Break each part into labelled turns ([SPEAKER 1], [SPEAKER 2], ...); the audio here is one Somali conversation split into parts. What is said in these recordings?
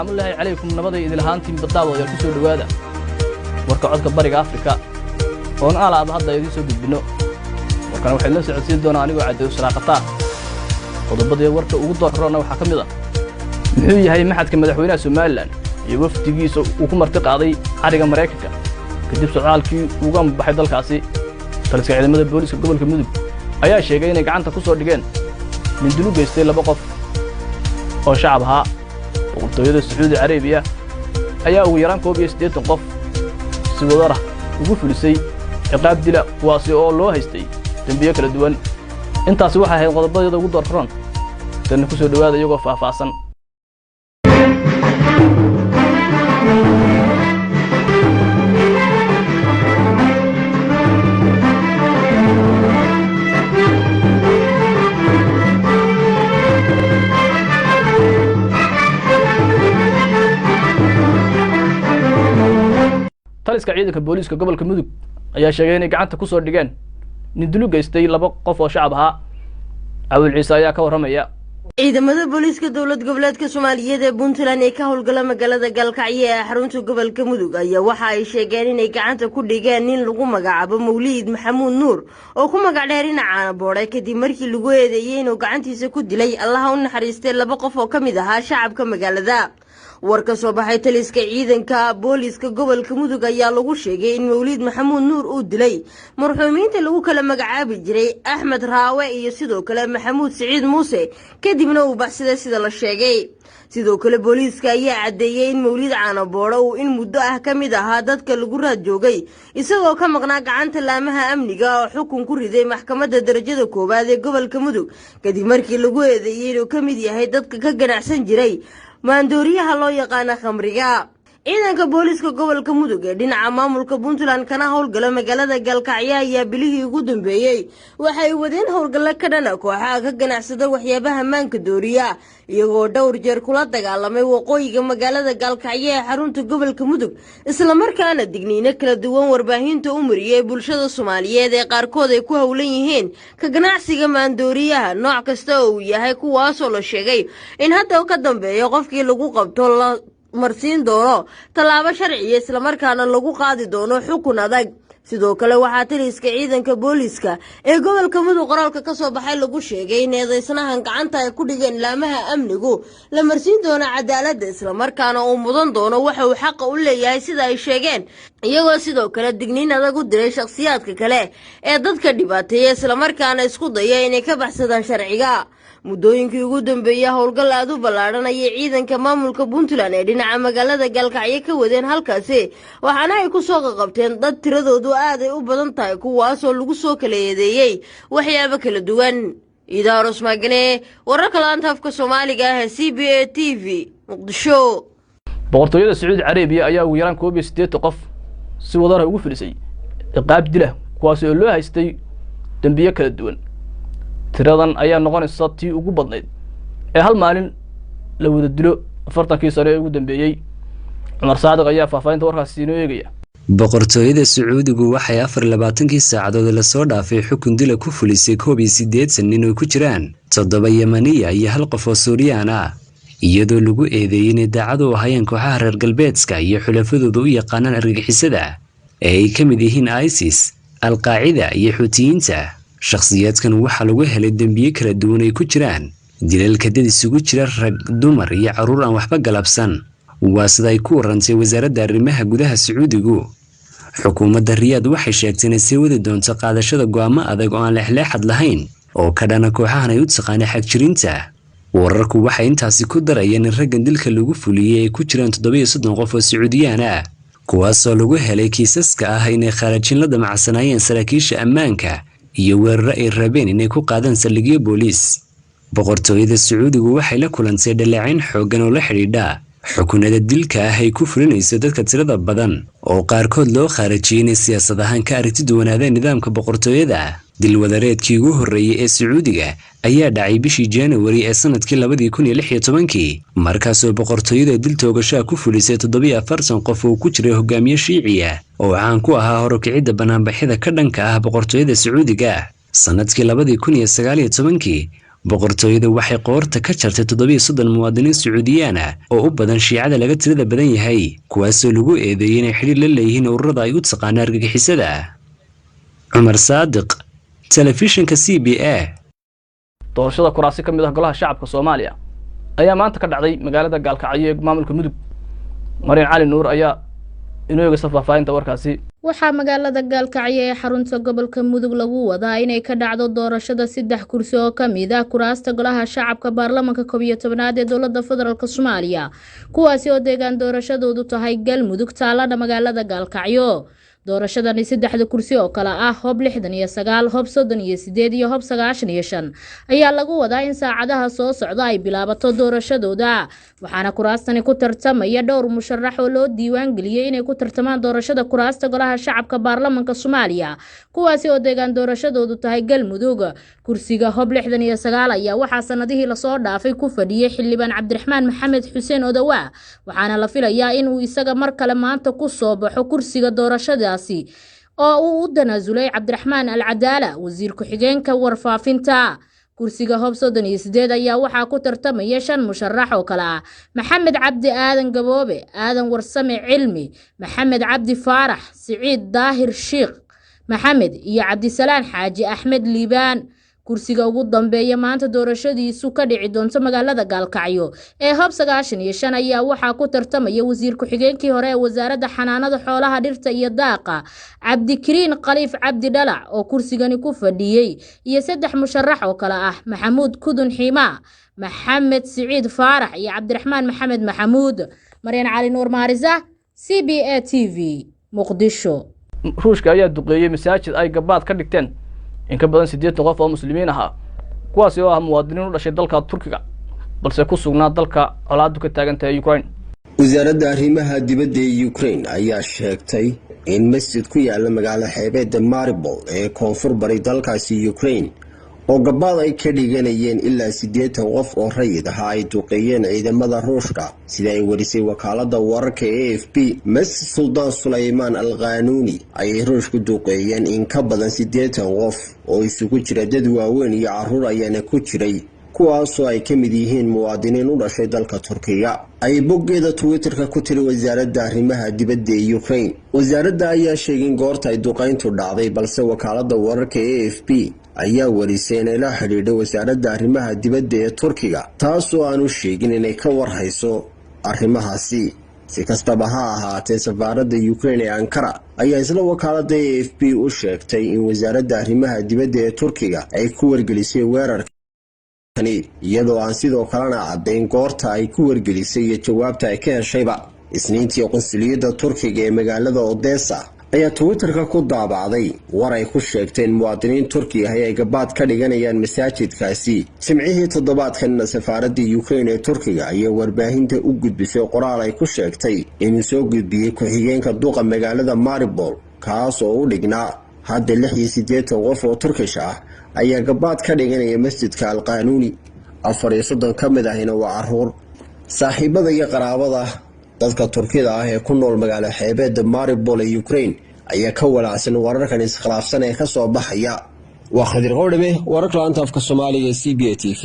[SPEAKER 1] Salaamullaahi calaykum, nabaday idilahaantiin badaawodayaal, ku soo dhowaada warka codka Bariga Afrika oon alaaba hadda idiin soo gudbinno. Warkana waxay la socodsiin doonaa anigoo Caddew Saraaqataa. Qodobadii warka ugu doorroona waxaa ka mid ah: muxuu yahay maxadka madaxweynaha Somalilan iyo wafdigiisa uu ku marti qaaday xariga Maraykanka kadib socdaalkii uga baxay dalkaasi? Taliska ciidamada booliiska gobolka Mudug ayaa sheegay inay gacanta ku soo dhigeen mindilo geystay 2 qof oo shacab ahaa. Boqortooyada Sacuudi Carabiya ayaa ugu yaraan 81 qof si wadarah ugu fulisay ciqaab dila, kuwaasi oo loo haystay dembiyo kala duwan. Intaasi waxay ahayd qodobadeeda ugu doorkaroon. Tanna ku soo dhowaada iyagoo faahfaahsan. Taliska ciidanka booliiska gobolka Mudug ayaa sheegay inay gacanta ku soo dhigeen nin dilu geystay 2 qof oo shacab ahaa. Cawil Ciise ayaa ka warramaya.
[SPEAKER 2] Ciidamada booliiska dowlad goboleedka Soomaaliyeed ee Puntland ee ka howlgala magaalada Gaalkacyo ee xarunta gobolka Mudug ayaa waxa ay sheegeen inay gacanta ku dhigeen nin lagu magacaabo Mawliid Maxamuud Nuur oo ku magac dheer Inacaana Boodhe, kadib markii lagu eedeeyey inuu gacantiisa ku dilay, Allaha u naxariistay, 2 qof oo ka mid ahaa shacabka magaalada. War ka soo baxay taliska ciidanka booliiska gobolka Mudug ayaa lagu sheegay in Mawliid Maxamuud Nuur uu dilay marxuumiinta lagu kala magacaabi jiray Axmed Raawe iyo sidoo kale Maxamuud Siciid Muuse, kadibna uu baxsaday sida la sheegay. Sidoo kale booliiska ayaa caddeeyey in Mawliid Caanaboodho uu in muddo ah ka mid ahaa dadka lagu raad joogay, isagoo ka maqnaa gacanta laamaha amniga oo xukun ku riday maxkamadda darajada koowaad ee gobolka Mudug, kadib markii lagu eedeeyey inuu ka mid yahay dadka ka ganacsan jiray maandooriyaha loo yaqaana khamriga. Ciidanka booliiska gobolka Mudug ee dhinaca maamulka Puntland kana howlgala magaalada Gaalkacyo ayaa bilihii ugu dambeeyey waxay wadeen howlgallo ka dhana kooxaha ka ganacsada waxyaabaha maanka dooriya, iyagoo dhowr jeer kula dagaalamay waqooyiga magaalada Gaalkacyo ee xarunta gobolka Mudug, islamarkaana digniino kala duwan warbaahinta u mariyey bulshada Soomaaliyeed ee qaarkood ay ku howlan yihiin ka ganacsiga maandooriyaha nooc kasta oo uu yahay, kuwaasoo la sheegay in hadda ka dambeeyo qofkii lagu qabto la marsiin doono tallaabo sharciya, islamarkaana lagu qaadi doono xukun adag. Sidoo kale waxaa taliska ciidanka booliiska ee gobolka Mudug qoraalka ka soo baxay lagu sheegay in eedeysanahan gacanta ay ku dhigeen laamaha amnigu la marsiin doono cadaaladda, islamarkaana uu mudan doono waxa uu xaqa u leeyahay, sida ay sheegeen, iyagoo sidoo kale digniin adag u diray shakhsiyaadka kale ee dadka dhibaateeya, islamarkaana isku daya inay ka baxsadaan sharciga. Muddooyinkii ugu dambeeyey howlgal aad u ballaadhan ayay ciidanka maamulka Puntland ee dhinaca magaalada Gaalkacyo ka wadeen halkaasi, waxaana ay ku soo qaqabteen dad tiradoodu aad ay u badan tahay, kuwaasoo lagu soo kala eedeeyey waxyaabo kala duwan. Idaaros Maagane, wararka laanta afka Soomaaliga ah ee CBA TV, Muqdisho.
[SPEAKER 1] Boqortooyada Sacuudi Carabiya ayaa ugu yaraan 81 qof si wadara ugu filisay ciqaab dila, kuwaasi oo loo haystay dembiyo kala duwan. Tiradan ayaa noqonaysa tii ugu badnayd ee hal maalin la wada dilo 40kii sano ee ugu dambeeyey. Cumar Saadiq ayaa faahfaahinta warkaasi inoo eegaya.
[SPEAKER 3] Boqortooyada Sacuudigu waxay 24kii saacadood lasoo dhaafay xukun dila ku fulisay 81 nin oo ku jiraan 7 Yemaniya iyo 1 qof oo Suuriyaan ah, iyadoo lagu eedeeyey inay daacad u ahaayeen kooxaha reer galbeedka iyo xulafadooda u yaqaanaan argagixisada ee ay ka mid yihiin ISIS, Alqaacida iyo Xuutiyiinta. Shakhsiyaadkan waxaa lagu helay dembiyo kala duwan ay ku jiraan dilalka dad isugu jira rag, dumar iyo carruur aan waxba galabsan, waa sida ay ku warantay wasaaradda arrimaha gudaha Sacuudigu. Xukuumadda Riyaad waxay sheegtay inay sii wadi doonto qaadashada go'aamo adag oo aan leexleexad lahayn oo ka dhana kooxahan ay u taqaanay xagjirinta. Wararku waxay intaasi ku darayeen in raggan dilka lagu fuliyey ay ku jiraan 37 qof oo Sacuudiyaan ah, kuwaasoo lagu helay kiisaska ah inay khaarajin la damacsanaayeen saraakiisha ammaanka iyo weeraro ay rabeen inay ku qaadaan saldhigyo booliis. Boqortooyada Sacuudigu waxay la kulantay dhaleecayn xooggan oo la xidhiidha xukunada dilka ah ay ku fulinayso dadka tirada badan oo qaarkood loo khaarajiyey inay siyaasad ahaan ka aragti duwanaadeen nidaamka boqortooyada. Dilwadareedkii ugu horreeyey ee Sacuudiga ayaa dhacay bishii January ee sanadkii 2016, markaasoo boqortooyada dil toogashaa ku fulisay 47 qof oo ku jiray hogaamiye Shiici ah oo caan ku ahaa horukicidda banaanbaxyada ka dhanka ah boqortooyada Sacuudiga. Sanadkii 2019 Boqortooyadu waxay qoorta ka jartay 37 muwaadiniin Sacuudiyaan ah oo u badan Shiicada laga tirada badan yahay, kuwaasoo lagu eedeeyey inay xidhiir la leeyihiin ururada ay u taqaana argagixisada. Cumar Saadiq, Telefishinka CBA.
[SPEAKER 1] Doorashada kuraasi ka mid ah Golaha Shacabka Soomaaliya ayaa maanta ka dhacday magaalada Gaalkacyo ee maamulka Mudug. Marian Cali Nuur ayaa inoo eegaysa faahfaahinta warkaasi.
[SPEAKER 4] Waxaa magaalada Gaalkacyo ee xarunta gobolka Mudug lagu wadaa inay ka dhacdo doorashada saddex kursi oo ka mid ah kuraasta Golaha Shacabka baarlamanka 11aad ee dowlada federaalk Soomaaliya, kuwaasi oo deegaan doorashadoodu tahay Galmudug, taalana magaalada Gaalkacyo. Doorashadani saddexda kursi oo kale ah Hob 69, Hob 38 iyo Hob 95 ayaa lagu wadaa in saacadaha soo socda ay bilaabato doorashadooda, waxaana kuraastani ku tartamaya dhowr musharax oo loo diiwaan geliyey inay ku tartamaan doorashada kuraasta Golaha Shacabka baarlamanka Soomaaliya, kuwaasi oo deegaan doorashadoodu tahay Galmudug. Kursiga Hob 69 ayaa waxaa sanadihii lasoo dhaafay ku fadhiyey xildhibaan Cabdiraxmaan Maxamed Xuseen Odawaa, waxaana la filayaa inuu isaga mar kale maanta ku soo baxo kursiga doorashadaasi oo uu u tanaasulay Cabdiraxmaan Al Cadaala, wasiir ku-xigeenka warfaafinta. Kursiga Hob 38 ayaa waxaa ku tartamaya shan musharax oo kale ah Maxamed Cabdi Aadan Gaboobe, Aadan Warsame Cilmi, Maxamed Cabdi Faarax, Siciid Daahir Shiikh Maxamed iyo Cabdisalaan Xaaji Axmed Liibaan. Kursiga ugu dambeeya maanta doorashadiisu ka dhici doonto magaalada Gaalkacyo ee Hob 95 ayaa waxaa ku tartamaya wasiir ku-xigeenkii hore ee Wasaaradda Xanaanada Xoolaha, Dhirta iyo Daaqa, Cabdikariin Khaliif Cabdi Dhalac, oo kursigani ku fadhiyey, iyo saddex musharax oo kale ah Maxamuud Kudun Xiimaa, Maxamed Siciid Faarax iyo Cabdiraxmaan Maxamed Maxamuud. Maryan Cali Nuur Maarisa, CBA TV, Muqdisho.
[SPEAKER 1] Ruushka ayaa duqeeyey masaajid ay gabaad ka dhigteen in ka badan 80 qof oo Muslimiin ahaa, kuwaasi oo ah muwaadiniin u dhashay dalka Turkiga balse ku sugnaa dalka colaadu ka taagan tahay, Ukraine.
[SPEAKER 5] Wasaaradda arrimaha dibadda ee Ukraine ayaa sheegtay in masjid ku yaala magaalo xeebeedda Mariupol ee koonfur bari dalkaasi Ukraine, oo gabaad ay ka dhiganayeen ilaa 80 qof oo rayid ahaa, ay duqeeyeen ciidamada Ruushka, sida ay warisay wakaalada wararka AFP. Masjid Suldaan Sulaymaan Al Qaanuuni ayay Ruushku duqeeyeen. In ka badan 80 qof oo isugu jira dad waaweyn iyo caruur ayaana ku jiray, kuwaasoo ay ka mid yihiin muwaadiniin u dhashay dalka Turkiga, ay boggeeda Twitterka ku tiri wasaaradda arrimaha dibadda ee Ukraine. Wasaaradda ayaa sheegin goorta ay duqayntu dhacday, balse wakaalada wararka AFP ayaa warisay inay la xidhiidhay wasaaradda arrimaha dibadda ee Turkiga, taasoo aanu sheegin inay ka warhayso arrimahaasi. Si kastaba ha ahaatee, safaaradda Ukraine ee Ankara ayaa isla wakaalada AFP u sheegtay in wasaaradda arrimaha dibadda ee Turkiga ay ku wargelisay weerarkani, iyadoo aan sidoo kalena caddayn goorta ay ku wargelisay iyo jawaabta ay ka heshayba. Isniintii, qunsuliyadda Turkiga ee magaalada Odessa ayaa Twitterka ku daabacday war ay ku sheegtay in muwaadiniin Turki ahi ay gabaad ka dhiganayaan masaajidkaasi. Jimcihii toddobaadkanna, safaaradda Ukraine ee Turkiga ayaa warbaahinta u gudbisay qoraal ay ku sheegtay inuu soo gudbiyey ku-xigeenka duqa magaalada Mariupol, kaas oo u dhignaa: "Hadda 86 qof oo Turkish ah ayaa gabaad ka dhiganaya masjidka Alqaanuuni, 34 ka mid ahina waa caruur." Saaxiibada iyo qaraabada dadka Turkida ah ee ku nool magaalo xeebeedda Mariupol ee Ukraine ayaa ka walaacsan wararkan iskhilaafsan ee kasoo baxaya. Waa Khadir Qowdhame, wararka laanta afka Soomaaliga ee CBA TV.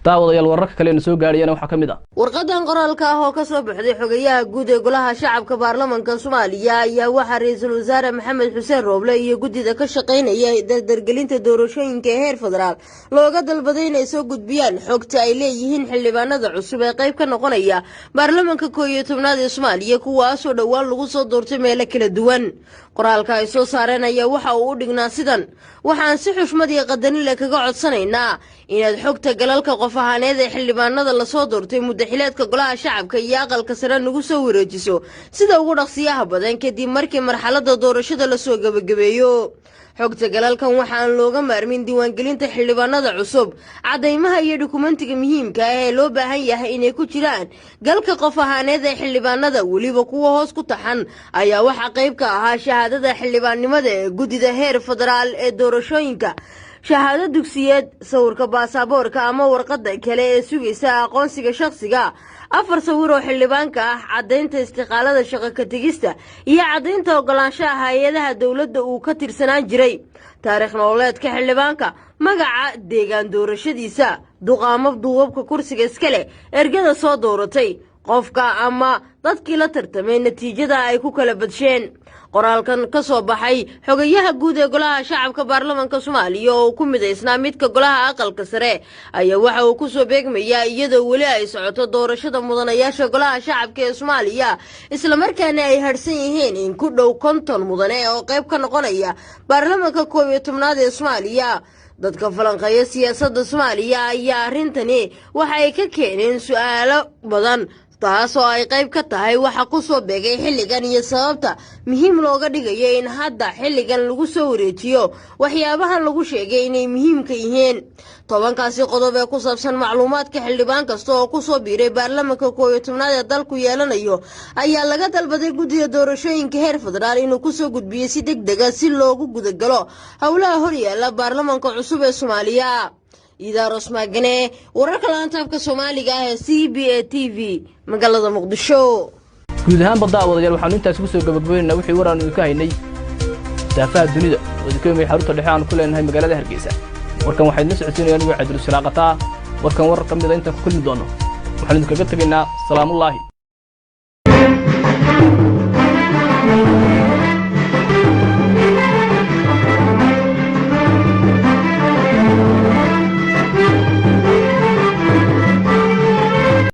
[SPEAKER 1] Daawadayaal, wararka kale soo gaadhayana waxaa ka mid ah:
[SPEAKER 2] Warqadan qoraalka ah oo kasoo baxday xogayaha guud ee Golaha Shacabka baarlamanka Soomaaliya ayaa waxaa ra-iisul wasaare Maxamed Xuseen Rooble iyo guddida ka shaqaynaya dardargelinta doorashooyinka ee heer federaal looga dalbaday inay soo gudbiyaan xogta ay leeyihiin xildhibaanada cusub ee qayb ka noqonaya baarlamanka 11aad ee Soomaaliya, kuwaasoo dhowaan lagu soo doortay meelo kala duwan. Qoraalka ay soo saareen ayaa waxa uu u dhignaa sidan: "Waxaan si xushmad iyo qadarin leh kaga codsanaynaa inaad xogta galalka qof ahaaneed ee xildhibaanada lasoo doortay muddaxileedka Golaha Shacabka iyo Aqalka Sare nagu soo wareejiso sida ugu dhaqsiyaha badan kadib markii marxalada doorashada lasoo gebagabeeyo. Xogta galalkan waxaan looga maarmin diiwaangelinta xildhibaanada cusub. Caddaymaha iyo dukumentiga muhiimka ah ee loo baahan yahay inay ku jiraan galka qof ahaaneed ee xildhibaanada, weliba kuwa hoos ku taxan, ayaa waxaa qayb ka ahaa shahaadada xildhibaannimada ee guddida heer federaal ee doorashooyinka, shahaado dugsiyeed, sawirka baasaboorka ama warqadda kale ee sugaysa aqoonsiga shakhsiga, afar sawir oo xildhibaanka ah, caddaynta istiqaalada shaqo ka tegista iyo caddaynta ogolaanshaha hay-adaha dowladda uu ka tirsanaan jiray, taariikh nololeedka xildhibaanka, magaca, deegaan doorashadiisa." Duqaamo duubabka kursiga iska leh, ergada soo dooratay qofka ama dadkii la tartamay, natiijada ay ku kala badsheen. Qoraalkan ka soo baxay xogayaha guud ee Golaha Shacabka Baarlamanka Soomaaliya oo ku midaysnaa midka Golaha Aqalka Sare ayaa waxa uu kusoo beegmayaa iyadoo weli ay socoto doorashada mudanayaasha Golaha Shacabka ee Soomaaliya, islamarkaana ay harsan yihiin in ku dhow 50 mudane oo qayb ka noqonaya baarlamanka 11aad ee Soomaaliya. Dadka falanqeeya siyaasadda Soomaaliya ayaa arrintani waxa ay ka keeneen su-aalo badan, taas oo ay qayb ka tahay waxa ku soo beegay xilligan iyo sababta muhiim looga dhigayo in hadda xilligan lagu soo wareejiyo waxyaabahan lagu sheegay inay muhiimka yihiin. 10kaasi qodob ee ku saabsan macluumaadka xildhibaan kasta oo kusoo biiray baarlamanka 11aad ee dalku yeelanayo ayaa laga dalbaday guddiga doorashooyinka heer federaal inuu kusoo gudbiyo si deg dega, si loogu gudagalo howlaha horyaala baarlamanka cusub ee Soomaaliya. Idaros Maagane, wararka laanta afka Soomaaliga ah ee CBA TV, magaalada Muqdisho.
[SPEAKER 1] Guud ahaanba, daawadayaal, waxaanu intaasi kusoo gabagabaynaynaa wixii war aanu idinka haynay daafaha dunida oo idinka imay xarunta dhexe aanu ku leenahay magaalada Hargeysa. Warkan waxaa idinla socodsiinayaan ugu Cabdulsiraaqataa. Warkan warar ka mida intaan ku kulmi doono, waxaanu idinkaga tegaynaa salaamullaahi.